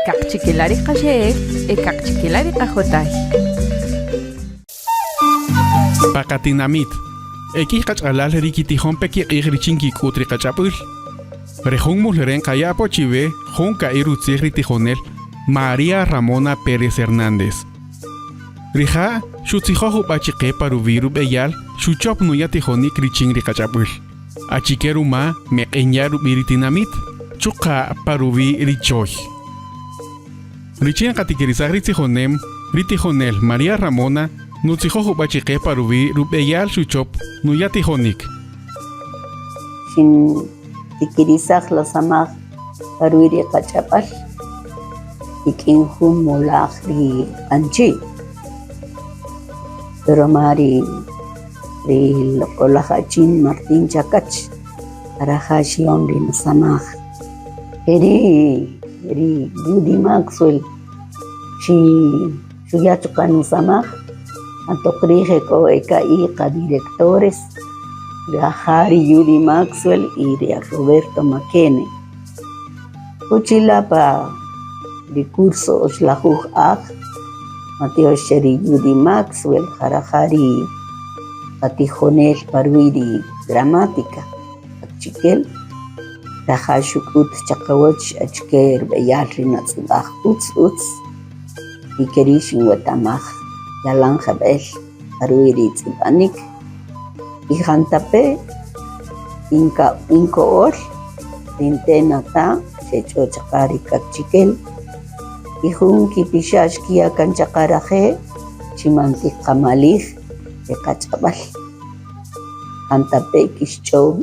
Kaqchikela' ri qaxe'el e kaqchikela' ri qajotay. Pa qatinamit, e k'iy qach'alal ri kitijon pe kiq'ij richin nkik'üt ri qach'ab'äl. Re jun mul re' nqaya' apo chiwe jun ka'i' rutzij ri tijonel María Ramona Pérez Hernández. Rija' xutzijoj jub'a' chiqe pa ruwi' rub'eyal xuchöp nuya' tijonïk richin ri qach'ab'äl. Achike ruma meq'enya' rub'i' ri tinamït, chuqa' pa ruwi' ri choy. Richin nqatikirisaj ri tzijonem, ri tijonel María Ramona nutzijoj jub'a' chiqe pa ruwi' rub'eyal xuchöp nuya' tijonïk. Xintikirisaj la samaj pa ruwi' ri qach'ab'äl rik'in jun molaj ri q'anchi', pero ruma ri ri loq'oläj achin Martín Chacach raja' xyon ri nusamaj, ke ri' ri Judy Maxwell xuya' chuqa' nusamaj atoq ri' je k'o e ka'i' qadirectores raja' ri Judy Maxwell y ri Roberto McKenney, k'o chila' pa ri curso oxlajuj aj matyox che ri Judy Maxwell ja raja' ri qatijonel pa ruwi' ri gramática kaqchikel, raja' xuk'üt chaqawäch achike rub'eyal ri natz'ib'aj utz utz y ke ri' xinwetamaj yalan jeb'ël pa ruwi' ri tz'ib'anïk y jantape' inko'ol ri nte' nata' xech'o chuqa' ri kaqchikel y jun kipixa' xkiya' kan chaqa raje' chi man tiqamalij ri qach'ab'äl jantape' kixch'o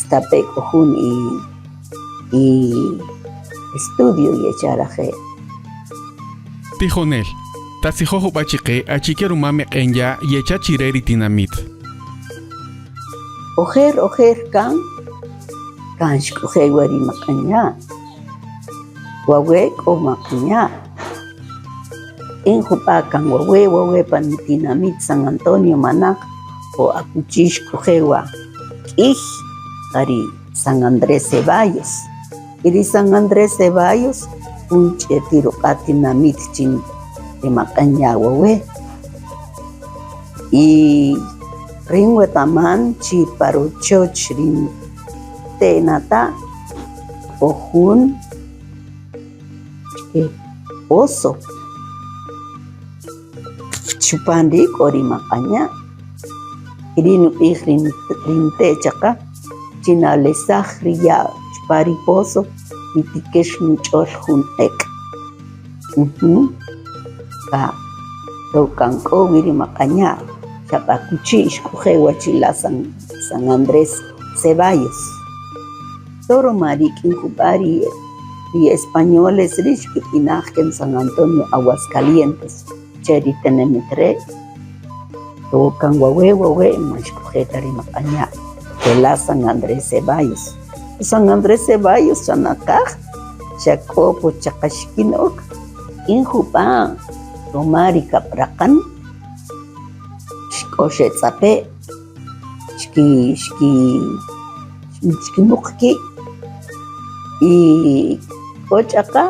stape' k'o jun i-estudio yecha' raje'. Tijonel, tatzijoj jub'a' chiqe achike ruma meq'en ya' yecha' chi re ri tinamït. Ojer ojer kan, kan xk'oje' wä ri meq'en ya', wawe' k'o meq'en ya', rik'in jub'a' kan wawe' wawe' pa nutinamit San Antonio manaq o akuchi xk'oje' wä k'ïy ja ri San Andrés Ceballos y ri San Andrés Ceballos jun ch'eti ruq'a' tinamit chin ri maq'en ya' wawe' y rïn wetaman chi pa rochoch ri nte' nata' k'o jun pozo chupan ri' k'o ri maq'en ya' y ri' nub'ij ri nte' chaqa chi nalesaj ri ya' chupan ri pozo nitikir nich'ol jun ek' kan k'o wi ri maq'en ya' xa b'a akuchi' xk'oje' wä chila' San Andrés Ceballos todo ruma rik'in jub'a' ri españoles ri' xkib'inaj kan San Antonio Aguascalientes che ri tinamit re' kan wawe' wawe' man xk'oje' ta ri maq'en ya' kela' San Andrés Ceballos, San Andrés Ceballos xa naqaj xa k'o po chaqaxikin ok rik'in jub'a' ruma ri kab'raqän k'o xetz'ape' xki xki xkimuq ki' y k'o ch'aqa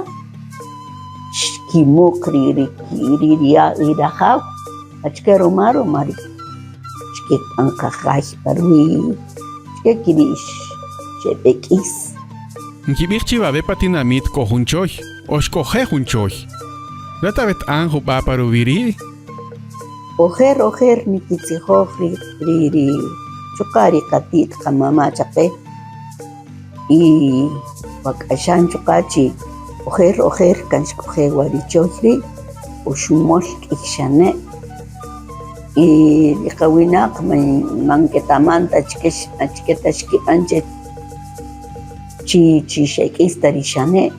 xkimuq ri ri rajaw achike ruma ruma ri xkib'an qa jay pa ruwi' achike keri' xeb'ek'is. Nkib'ij chi wawe' pa tinamït k'o jun choy o xk'oje' jun choy. Rat aweta'm jub'a' pa ruwi' ri'? Ojer ojer nikitzijoj ri ri chuqa' ri qati't qamama' chaqe y wak'axan chuqa' chi ojer ojer kan xk'oje' wä ri choy ri' o xumöl k'ïy xane' y ri qawinaq man ketaman ta achike achike ta xkib'än che chi chi xek'is ta ri xane'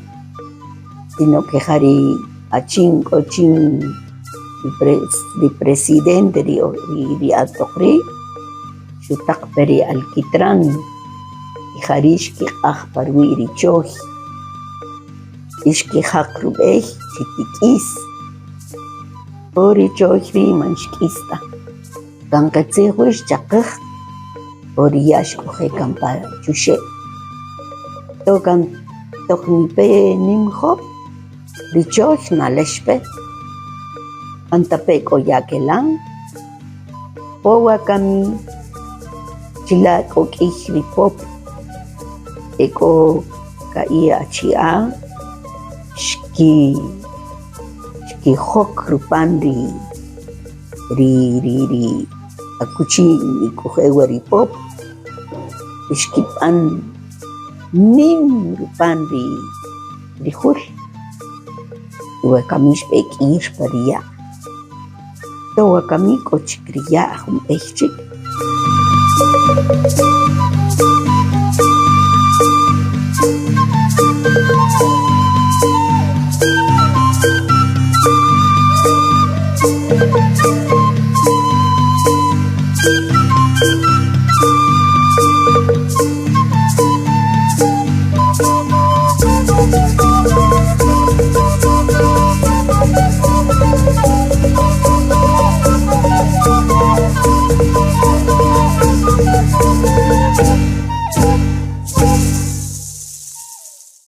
sino ke ja ri achin k'o chin ri presidente ri ri atoq ri' xutäq pe ri alquitrán y ja ri' xkiq'äj pa ruwi' ri choy y xkijäq rub'ey chi tik'is po ri choy ri' man xk'is ta kan qitzij wi xchaqäj o ri ya' xk'oje' kan pa chuxe' toq nipe nim jöb'. Ri choy nalex pe, jantape' k'o ya' kelan, po wakami chila' k'o k'iy ri pop, e k'o ka'i' achi'a' xki xkijok rupan ri ri ri ri akuchi nik'oje' wä ri pop y xkib'än nim rupan ri ri jul y wakami xb'ek'iyïr pa ri ya'. To wakami k'o chik ri ya' jun b'ey chik.